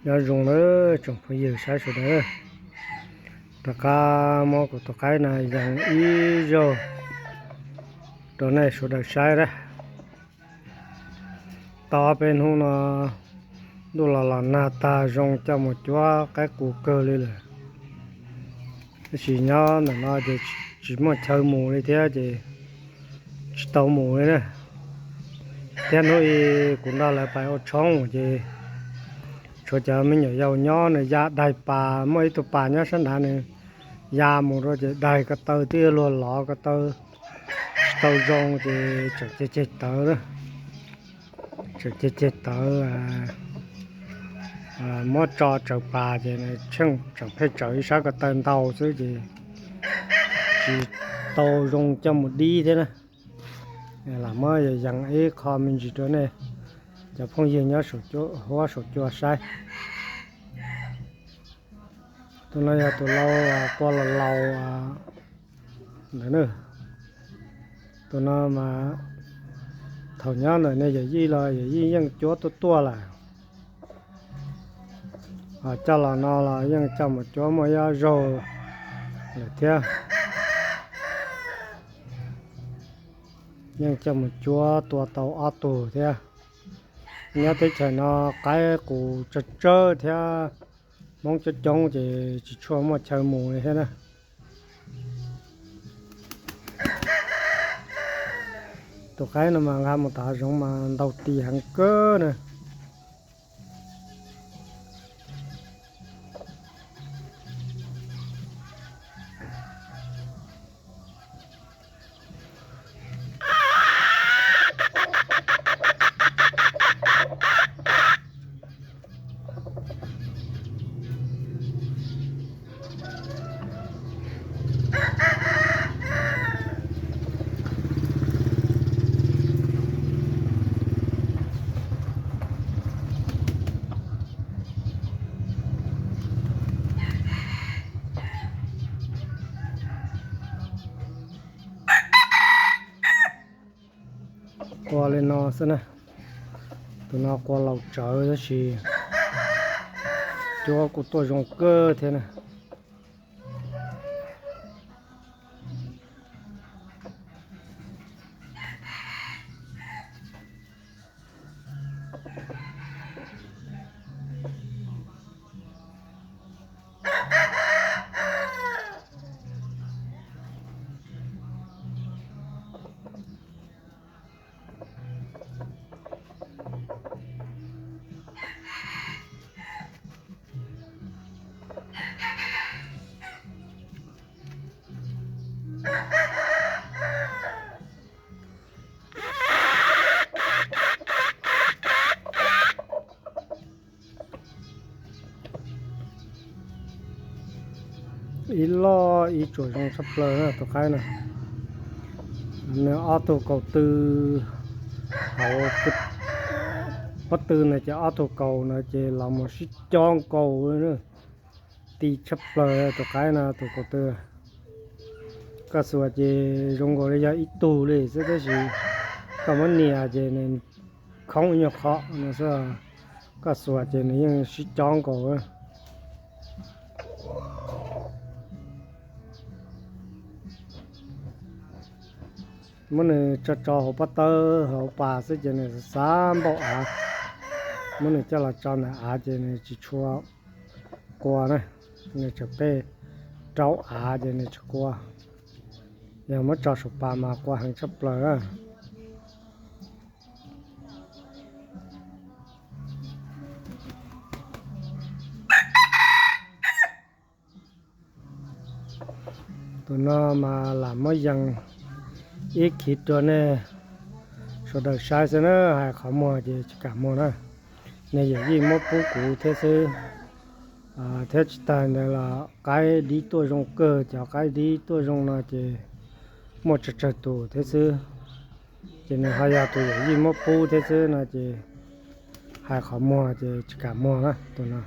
Nyob zoo nawb tsoom phooj ywg saib sawv daws, rov qab muab kuv tus qaib no yees ib zaug rau nej sawv daws saib na. Tau ob peb hnub no ntuj los los nag tag zoo coj mus cuab qaib qus kawg li lawm. Tab sis nyob ntawm no ces tsis muaj chaw mus li thiab ces tsis tau mus li na. Thiab hnub i kuv nrog lawv pais ua tshoob ces tshuav cov me nyuam yaus nyob nws ya daig pas, muaj ib tug pas nyob sab nrad nws ya mus rau ces daig ko taw twb luag lov ko taw tsis tau zoo ces tseem ceg ceg tawv na. Tseem ceg ceg tawv, muab tso tsaws pas ces nws tsheej tseem pheej tsaws ib sab ko taw ntau xwb ces tsis tau zoo coj mus dib thiab na. Lam muab yees ib qho me ntsis rau nej cov phooj ywg nyob huab saum cua saib. Tus no yog tus lau, qua laus laus ntawd na. Tus no mas thaum nyob ntawm niag yawm yij los yawm yij yeej cuab tuaj tuaj lawm. Coj los no los yeej coj mus cuab muaj ib ob zaug lawm thiab. Yeej coj mus cuab tua tau ob tug thiab. Nyob teb chaws no qaib qus tsawg tsawg thiab Hmoob coob coob ces tsis tshua muaj chaw mus li thiab na. Tus qaib no mas nqa mus tom hav zoov mas ntau tis heev kawg na. Qua li no xwb na. Tus no qua laus tsawv tab sis cuab kuj tuaj zoo kawg thiab na. Ib loj ib tsuam zoo tshaj plaws na tus qaib na. Nws ob tug kaus tw hauv pob tw na ces ob tug kaus na ces los mus sib cob nkaus, ti tshaj plaws tus qaib no tus kaus tw. Koj xuas ces zoo nkaus li yog ib tug li xwb tab sis koj muab nias ces nws khoob ib nyuag qho no xwb. Koj xuas ces nws yeej sib cob nkaus. Muab nws tso tso hauv pob tawb hauv pas xwb ces nws xav npaum av. Muab nws coj los tso ntawm av ces nws tsis tshua qua na. Nws tseem pej rau av ces nws tsis qua. Yog muab tso saum pas mas qua heev tshaj plaws. Tus no mas lam muab yees ib khiv rau nej sawv daws saib xwb na, hais qhov muag ces tsis kam muag na. Nws yawm yij muab pub kuv thiab xwb. Thiab tsis tas ntawd los qaib dib tuaj zoo kawg, cov qaib dib tuaj zoo no ces muaj tsawg tsawg tus thiab xwb. Ces nws ho yog tus yawm yij muab pub thiab xwb no ces hais qhov muag ces tsis kam muag na tus no.